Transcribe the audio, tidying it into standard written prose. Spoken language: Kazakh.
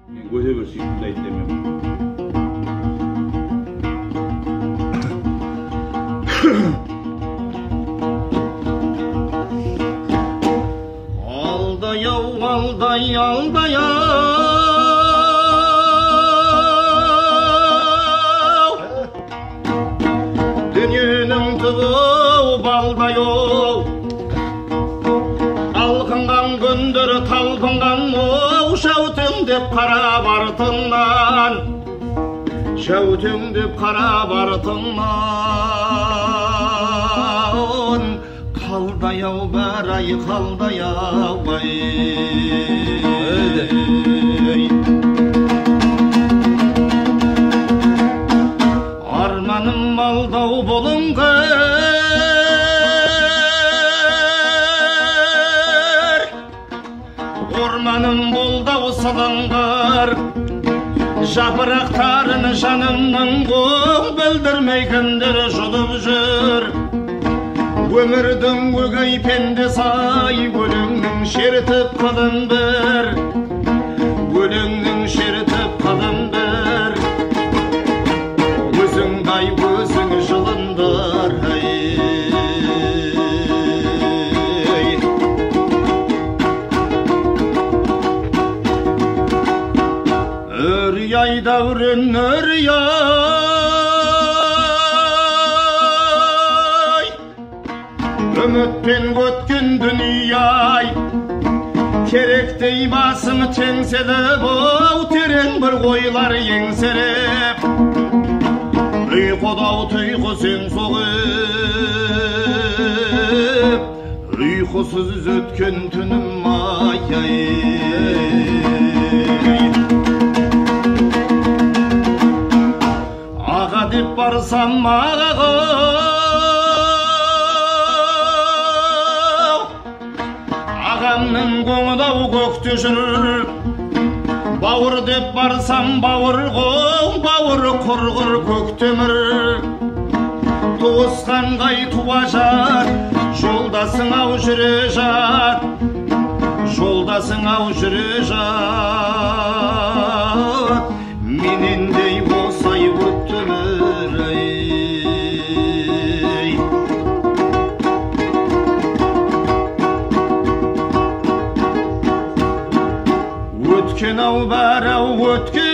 Мен өте бір сүйіп тыңдайтын демем. Алдай ау, алдай, алдай ау. Дүниенің түбі балдай ау. Алқынған күндер талпынған оу, шәутіңдеп қарап артыңнан, шәутіңдеп қарап артыңнан. Қалдай ау бәрі ай, қалдай ау ай. Арманым алдау болыңғыр, орманым болдау сылыңғыр. Жапырақтарын жанымның қоң білдірмей кімдер жұлып жүр. Өмірдің өгей пендесі ай, өлеңнің шертіп қылын бір, өлеңнің шертіп қылын бір. Өзіңдай өзің жылындар ай. Үрей дәурен үрей, үмітпен өткен дүние ай. Керектей басың теңселіп ау, терең бір ойлар еңсеріп. Ұйқыда тұйқы сен соғып, ұйқысыз өткен түнім ай ай. Аға деп барсам ағаға, ағамның көңілі ау көкте жүр. Бауыр деп барсам бауыр қол, бауыры құрғыр көк темір. Туысқанғай туа жат, жолдасың ау жүре жат, жолдасың ау жүре жат. Менендей осай өтті өмір ай. Өткен ау бәрі ау өткен.